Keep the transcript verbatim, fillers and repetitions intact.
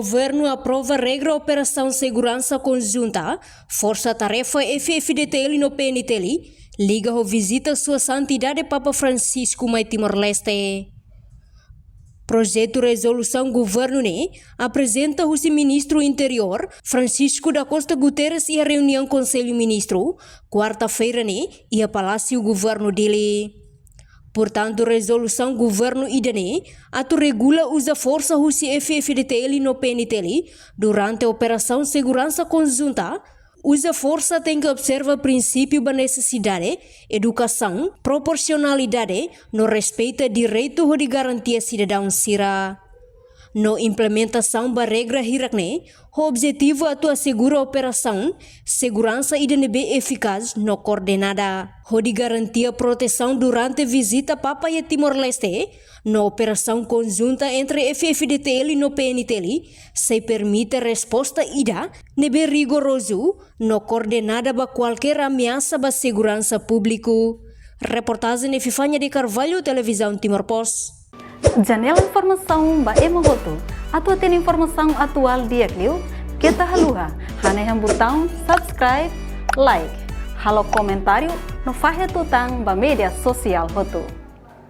Governu aprova regra operasaun seguransa konjunta Forsa Tarefa F-FDTL no P N T L, liga ho vizita Sua Santidade Papa Francisco mai Timor-Leste. Projetu rezolusaun governu ne'e aprezenta husi Ministru Interiór, Francisco da Costa Guterres, iha reuniaun Konsellu Ministru, kuarta-feira ne'e, iha Palásiu Governu Dili. Portantu, rezolusaun governu ida-ne'e atu regula uza forsa husi F-FDTL no P N T L durante operasaun seguransa konjunta. Uza forsa tenke observa prinsípiu ba nesesidade, edukasaun, proporsionalidade, no respeita direitu hodi garantia sidadaun sira. No implementasaun ba regra hirak-ne'e, ho objetivu atu asegura operasaun seguransa ida ne'ebé efikás no koordenada, hodi garantia protesaun durante vizita Papa iha Timor-Leste, no operasaun konjunta entre F-FDTL no P N T L sei permite resposta ida ne'ebé rigorozu no koordenada ba kualkér ameasa ba seguransa públiku. Reportajen Epifania de Carvalho, Televizaun Timor Post. Janela informasaun ba ema hotu. Atu hatene informasaun atuál di'ak liu, keta haluha hanehan butaun subscribe, like, halo komentáriu no fahe tutan ba média sosiál hotu.